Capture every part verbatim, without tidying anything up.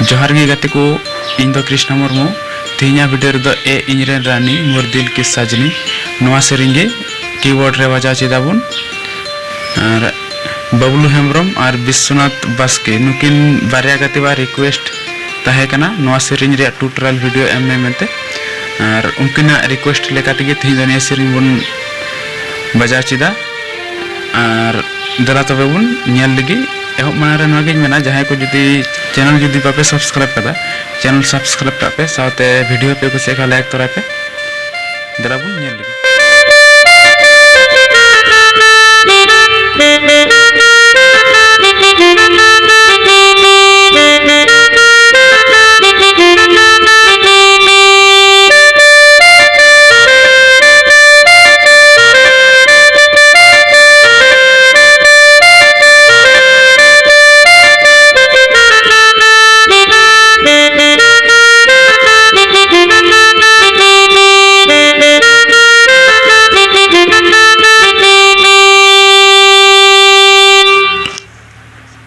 ᱡᱚᱦᱟᱨ ᱜᱮ ᱜᱟᱛᱮ ᱠᱚ, ᱤᱧ ᱫᱚ ᱠᱨᱤᱥᱱᱟ ᱢᱩᱨᱢᱩ᱾ ᱛᱮᱦᱮᱧᱟᱜ ᱵᱷᱤᱰᱤᱭᱳ ᱨᱮᱫᱚ ᱮ ᱤᱧ ᱨᱮᱱ ᱨᱟᱱᱤ, ᱢᱳᱨ ᱫᱤᱞ ᱠᱤ ᱥᱟᱡᱽᱱᱤ, ᱱᱚᱣᱟ ᱥᱮᱨᱮᱧ ᱜᱮ ᱠᱤᱵᱳᱨᱰ ᱨᱮ ᱵᱟᱡᱟᱣ ᱪᱮᱫ ᱟᱵᱚᱱ᱾ ᱟᱨ ᱵᱟᱵᱞᱩ ᱦᱮᱢᱵᱨᱚᱢ ᱟᱨ ᱵᱤᱥᱥᱚᱱᱟᱛᱷ ᱵᱟᱥᱠᱮ, ᱱᱩᱠᱤᱱ ᱵᱟᱨᱭᱟ ᱜᱟᱛᱮᱣᱟᱜ ᱨᱤᱠᱩᱭᱮᱥᱴ ᱛᱟᱦᱮᱸ ᱠᱟᱱᱟ ᱱᱚᱣᱟ ᱥᱮᱨᱮᱧ ᱨᱮᱭᱟᱜ ᱴᱩᱴᱳᱨᱤᱭᱟᱞ ᱵᱷᱤᱰᱤᱭᱳ ᱮᱢ ᱢᱮ ᱢᱮᱱᱛᱮ᱾ ᱟᱨ ᱩᱱᱠᱤᱱᱟᱜ ᱨᱤᱠᱩᱭᱮᱥᱴ ᱞᱮᱠᱟ ᱛᱮᱜᱮ ᱛᱮᱦᱮᱧ ᱫᱚ ᱱᱤᱭᱟᱹ ᱥᱮᱨᱮᱧ ᱵᱚᱱ ᱵᱟᱡᱟᱣ ᱪᱮᱫᱟ᱾ ᱟᱨ ᱫᱮᱞᱟ ᱛᱚᱵᱮ ᱵᱚᱱ ᱧᱮᱞ ᱞᱮᱜᱮ᱾ ᱮᱦᱚᱵ ᱢᱟᱲᱟᱝ ᱨᱮ ᱱᱚᱣᱟ ᱜᱤᱧ ᱢᱮᱱᱟ, ᱡᱟᱦᱟᱸᱭ ᱠᱚ ᱡᱩᱫᱤ ᱪᱮᱱᱮᱞ ᱡᱩᱫᱤ ᱵᱟᱯᱮ ᱥᱟᱵᱥᱠᱨᱟᱭᱤᱵ ᱠᱟᱫᱟ, ᱪᱮᱱᱮᱞ ᱥᱟᱵᱥᱠᱨᱟᱭᱤᱵ ᱠᱟᱜ ᱯᱮ, ᱥᱟᱶᱛᱮ ᱵᱷᱤᱰᱤᱭᱳ ᱯᱮ ᱠᱩᱥᱤᱭᱟᱜ ᱠᱷᱟᱱ ᱞᱟᱭᱤᱠ ᱛᱚᱨᱟᱭ ᱯᱮ᱾ ᱫᱮᱞᱟ ᱵᱚᱱ ᱧᱮᱞ ᱞᱮᱜᱮ᱾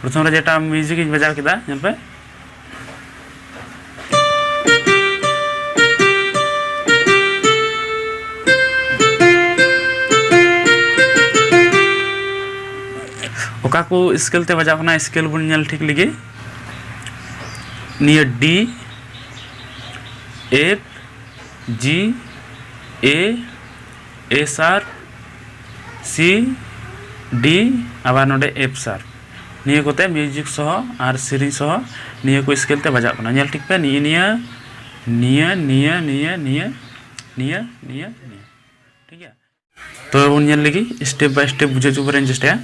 ᱯᱨᱚᱛᱷᱚᱢ ᱨᱮ ᱡᱮᱴᱟ ᱢᱤᱣᱡᱤᱠ ᱤᱧ ᱵᱟᱡᱟᱣ ᱠᱮᱫᱟ, ᱧᱮᱞ ᱯᱮ᱾ ᱚᱠᱟ ᱠᱚ ᱥᱠᱮᱞ ᱛᱮ ᱵᱟᱡᱟᱜ ᱠᱟᱱᱟ, ᱥᱠᱮᱞ ᱵᱚᱱ ᱧᱮᱞ ᱴᱷᱤᱠ ᱞᱮᱜᱮ᱾ ᱱᱤᱭᱟᱹ ᱰᱤ, ᱮᱯᱷ, ᱡᱤ, ᱮ, ᱮ ᱥᱟᱨᱯ, ᱥᱤ, ᱰᱤ, ᱟᱵᱟᱨ ᱱᱚᱰᱮ ᱮᱯᱷ ᱥᱟᱨᱯ᱾ ᱱᱤᱭᱟᱹ ᱠᱚᱛᱮ ᱢᱤᱣᱡᱤᱠ ᱥᱚᱦᱚ ᱟᱨ ᱥᱮᱨᱮᱧ ᱥᱚᱦᱚ ᱱᱤᱭᱟᱹ ᱠᱚ ᱥᱠᱮᱞ ᱛᱮ ᱵᱟᱡᱟᱜ ᱠᱟᱱᱟ᱾ ᱧᱮᱞ ᱴᱷᱤᱠ ᱯᱮ, ᱱᱤᱭᱟᱹ, ᱱᱤᱭᱟᱹ, ᱱᱤᱭᱟᱹ, ᱱᱤᱭᱟᱹ, ᱱᱤᱭᱟᱹ, ᱱᱤᱭᱟᱹ, ᱱᱤᱭᱟᱹ, ᱱᱤᱭᱟᱹ᱾ ᱴᱷᱤᱠ ᱜᱮᱭᱟ? ᱛᱚᱵᱮ ᱵᱚᱱ ᱧᱮᱞ ᱞᱮᱜᱮ, step by step ᱵᱩᱡᱷᱟᱹᱣ ᱦᱚᱪᱚ ᱨᱮᱱᱟᱜ ᱤᱧ ᱪᱮᱥᱴᱟᱭᱟ᱾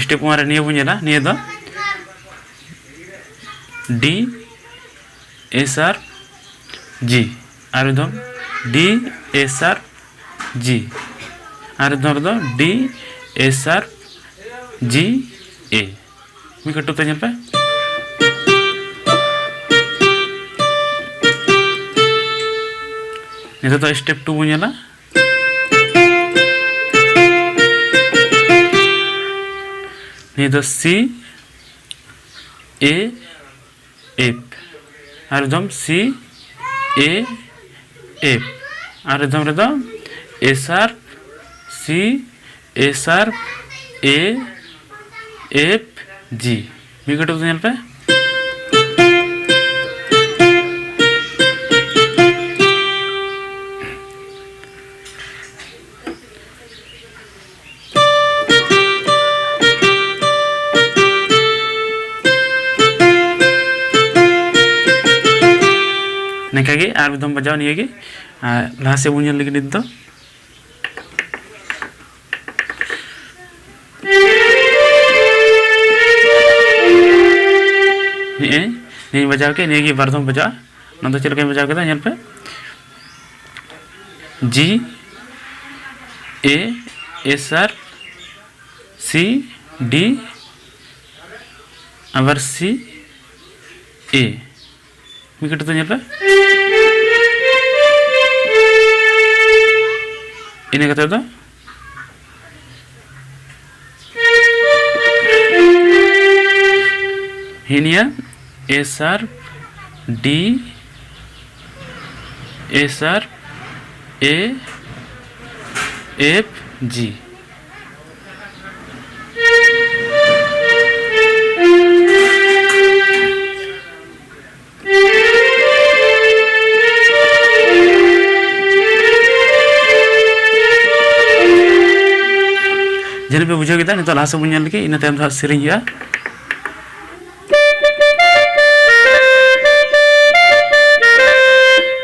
Step one ᱨᱮ ᱱᱤᱭᱟᱹ ᱵᱚᱱ ᱧᱮᱞᱟ, ᱱᱤᱭᱟᱹ ᱫᱚ ᱰᱤ, ᱮ ᱥᱟᱨᱯ, ᱡᱤ, ᱟᱨ ᱢᱤᱫ ᱫᱷᱟᱣ ᱰᱤ, ᱮ ᱥᱟᱨᱯ, ᱡᱤ, ᱟᱨ ᱢᱤᱫ ᱫᱷᱟᱣ ᱨᱮᱫᱚ ᱰᱤ, ᱮ ᱥᱟᱨᱯ, ᱡᱤ, ᱮ᱾ ᱢᱤᱫ ᱠᱟᱹᱴᱩᱵ ᱛᱮ ᱧᱮᱞ ᱯᱮ᱾ ᱱᱤᱛᱚᱜ ᱫᱚ step two ᱵᱚᱱ ᱧᱮᱞᱟ᱾ ᱱᱤᱭᱟᱹ ᱫᱚ C A F, ᱟᱨ ᱮᱠᱫᱚᱢ C A F, ᱟᱨ ᱮᱠᱫᱚᱢ ᱨᱮᱫᱚ A sharp, C, A sharp, A, F, G᱾ ᱢᱤᱫ ᱠᱟᱹᱴᱩᱵ ᱫᱚ ᱧᱮᱞ ᱯᱮ᱾ ᱱᱤᱝᱠᱟ ᱜᱮ ᱟᱨ ᱢᱤᱫ ᱫᱚᱢ ᱵᱟᱡᱟᱣ ᱱᱤᱭᱟᱹ ᱜᱮ᱾ ᱟᱨ ᱞᱟᱦᱟ ᱥᱮᱫ ᱵᱚᱱ ᱧᱮᱞ ᱞᱮᱜᱮ ᱱᱤᱛ ᱫᱚ᱾ ᱦᱮᱸ, ᱱᱤᱭᱟᱹᱧ ᱵᱟᱡᱟᱣ ᱠᱮᱫ, ᱱᱤᱭᱟᱹ ᱜᱮ ᱵᱟᱨ ᱫᱚᱢ ᱵᱟᱡᱟᱜᱼᱟ᱾ ᱚᱱᱟ ᱫᱚ ᱪᱮᱫ ᱞᱮᱠᱟᱧ ᱵᱟᱡᱟᱣ ᱠᱮᱫᱟ, ᱧᱮᱞ ᱯᱮ᱾ G, A, A sharp, C, D, ᱟᱵᱟᱨ C, A᱾ ᱢᱤᱫ ᱠᱟᱹᱴᱩᱵ ᱫᱚ ᱧᱮᱞ ᱯᱮ᱾ ᱤᱱᱟᱹ ᱠᱟᱛᱮ ᱫᱚ ᱦᱮᱸ, ᱱᱤᱭᱟᱹ A sharp, D, A sharp, A, F, G᱾ ᱡᱟᱹᱱᱤᱡ ᱯᱮ ᱵᱩᱡᱷᱟᱹᱣ ᱠᱮᱫᱟ᱾ ᱱᱤᱛᱚᱜ ᱞᱟᱦᱟ ᱥᱮᱫ ᱵᱚᱱ ᱧᱮᱞ ᱞᱮᱜᱮ, ᱤᱱᱟᱹ ᱛᱟᱭᱚᱢ ᱫᱚ ᱦᱟᱸᱜ ᱥᱮᱨᱮᱧ ᱦᱩᱭᱩᱜᱼᱟ᱾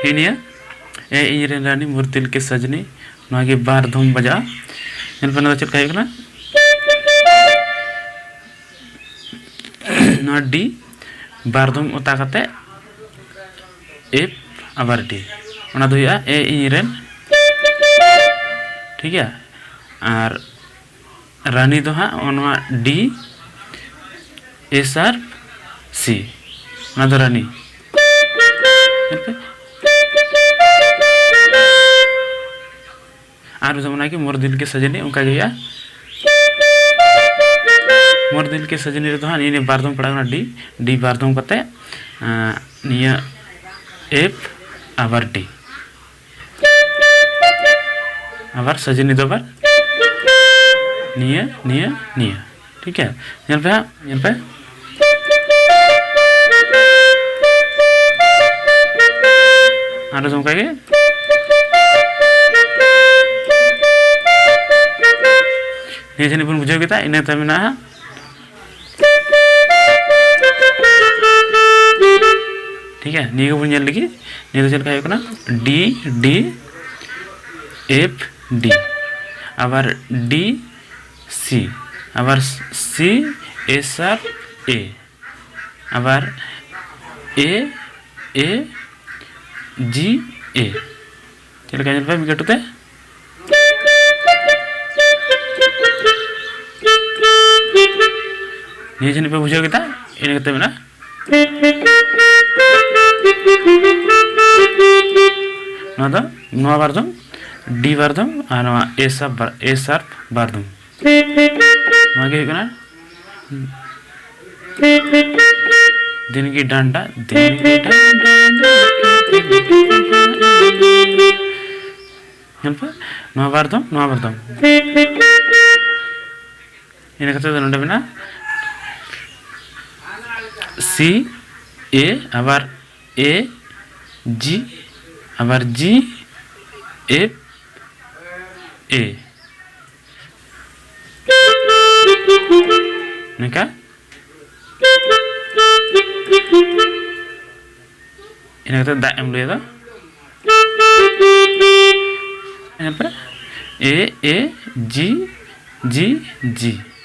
ᱦᱮᱸ, ᱱᱤᱭᱟᱹ ᱮ ᱤᱧ ᱨᱮᱱ ᱨᱟᱱᱤ ᱢᱩᱨ ᱫᱤᱞ ᱠᱮ ᱥᱟᱡᱽᱱᱤ, ᱱᱚᱣᱟ ᱜᱮ ᱵᱟᱨ ᱫᱷᱚᱢ ᱵᱟᱡᱟᱜᱼᱟ᱾ ᱧᱮᱞ ᱯᱮ, ᱱᱚᱣᱟ ᱫᱚ ᱪᱮᱫ ᱞᱮᱠᱟ ᱦᱩᱭᱩᱜ ᱠᱟᱱᱟ᱾ ᱱᱚᱣᱟ D ᱵᱟᱨ ᱫᱷᱚᱢ ᱚᱛᱟ ᱠᱟᱛᱮ F ᱟᱵᱟᱨ D, ᱚᱱᱟ ᱫᱚ ᱦᱩᱭᱩᱜᱼᱟ ᱮ ᱤᱧ ᱨᱮᱱ, ᱴᱷᱤᱠ ᱜᱮᱭᱟ᱾ ᱟᱨ ᱨᱟᱱᱤ ᱫᱚ ᱦᱟᱸᱜ ᱱᱚᱣᱟ D, A sharp, C, ᱚᱱᱟ ᱫᱚ ᱨᱟᱱᱤ᱾ ᱧᱮᱞ ᱯᱮ᱾ ᱟᱨ ᱡᱮᱢᱚᱱ ᱚᱱᱟ ᱜᱮ ᱢᱳᱨ ᱫᱤᱞ ᱠᱮ ᱥᱟᱡᱟᱱᱤ, ᱚᱱᱠᱟ ᱜᱮ ᱦᱩᱭᱩᱜᱼᱟ᱾ ᱢᱚᱨ ᱫᱤᱞ ᱠᱮ ᱥᱟᱡᱱᱤ ᱨᱮᱫᱚ ᱦᱟᱸᱜ ᱱᱤᱭᱟᱹ ᱵᱟᱨ ᱫᱚᱢ ᱯᱟᱲᱟᱜ ᱠᱟᱱᱟ ᱰᱤ, ᱰᱤ ᱵᱟᱨ ᱫᱚᱢ ᱠᱟᱛᱮ, ᱮᱸ, ᱱᱤᱭᱟᱹ ᱮᱯᱷ ᱟᱵᱟᱨ ᱰᱤ, ᱟᱵᱟᱨ ᱥᱟᱡᱱᱤ ᱫᱚ ᱟᱵᱟᱨ ᱱᱤᱭᱟᱹ, ᱱᱤᱭᱟᱹ, ᱱᱤᱭᱟᱹ᱾ ᱴᱷᱤᱠ ᱜᱮᱭᱟ, ᱧᱮᱞ ᱯᱮ ᱦᱟᱸᱜ, ᱧᱮᱞ ᱯᱮ᱾ ᱟᱨᱚ ᱚᱱᱠᱟ ᱜᱮ᱾ ᱱᱤᱭᱟᱹ ᱡᱟᱹᱱᱤᱡ ᱵᱚᱱ ᱵᱩᱡᱷᱟᱹᱣ ᱠᱮᱫᱟ, ᱤᱱᱟᱹ ᱛᱟᱭᱚᱢ ᱢᱮᱱᱟᱜᱼᱟ ᱦᱟᱸᱜ᱾ ᱴᱷᱤᱠ ᱜᱮᱭᱟ, ᱱᱤᱭᱟᱹ ᱜᱮᱵᱚᱱ ᱧᱮᱞ ᱞᱟᱹᱜᱤᱫ᱾ ᱱᱤᱭᱟᱹ ᱫᱚ ᱪᱮᱫ ᱞᱮᱠᱟ ᱦᱩᱭᱩᱜ ᱠᱟᱱᱟ? ᱰᱤ, ᱰᱤ, ᱮᱯᱷ, ᱰᱤ, ᱟᱵᱟᱨ ᱰᱤ, ᱥᱤ, ᱟᱵᱟᱨ ᱥᱤ, ᱮ ᱥᱟᱨ, ᱮ, ᱟᱵᱟᱨ ᱮ, ᱮ, ᱡᱤ, ᱮ᱾ ᱪᱮᱫ ᱞᱮᱠᱟ ᱧᱮᱞ ᱯᱮ ᱢᱤᱫ ᱠᱟᱹᱴᱩᱵ ᱛᱮ᱾ ᱱᱤᱭᱟᱹ ᱡᱟᱹᱱᱤᱡ ᱯᱮ ᱵᱩᱡᱷᱟᱹᱣ ᱠᱮᱫᱟ, ᱤᱱᱟᱹ ᱠᱟᱛᱮ ᱢᱮᱱᱟᱜᱼᱟ ᱱᱚᱣᱟ ᱫᱚ, ᱱᱚᱣᱟ ᱵᱟᱨ ᱫᱚᱢ, ᱰᱤ ᱵᱟᱨ ᱫᱚᱢ, ᱟᱨ ᱱᱚᱣᱟ ᱮ ᱥᱟᱨᱯ ᱵᱟᱨ, ᱮ ᱥᱟᱨᱯ ᱵᱟᱨ ᱫᱚᱢ᱾ ᱱᱚᱣᱟ ᱜᱮ ᱦᱩᱭᱩᱜ ᱠᱟᱱᱟ ᱫᱤᱱ ᱜᱮ ᱰᱟᱱᱰᱟ, ᱫᱤᱱ ᱜᱮ ᱰᱟᱱᱰᱟ᱾ ᱧᱮᱞ ᱯᱮ, ᱱᱚᱣᱟ ᱵᱟᱨ ᱫᱚᱢ, ᱱᱚᱣᱟ ᱵᱟᱨ ᱫᱚᱢ᱾ ᱤᱱᱟᱹ ᱠᱟᱛᱮ ᱫᱚ ᱱᱚᱰᱮ ᱢᱮᱱᱟᱜᱼᱟ ᱥᱤ, ᱮ, ᱟᱵᱟᱨ ᱮ, ᱡᱤ, ᱟᱵᱟᱨ ᱡᱤ, ᱮᱯᱷ, ᱮ᱾ ᱱᱤᱝᱠᱟ᱾ ᱤᱱᱟᱹ ᱠᱟᱛᱮ ᱫᱟᱜ ᱮᱢ ᱞᱟᱹᱭ ᱫᱟ᱾ ᱤᱱᱟᱹ ᱯᱚᱨᱮ ᱮ, ᱮ, ᱡᱤ, ᱡᱤ, ᱡᱤ᱾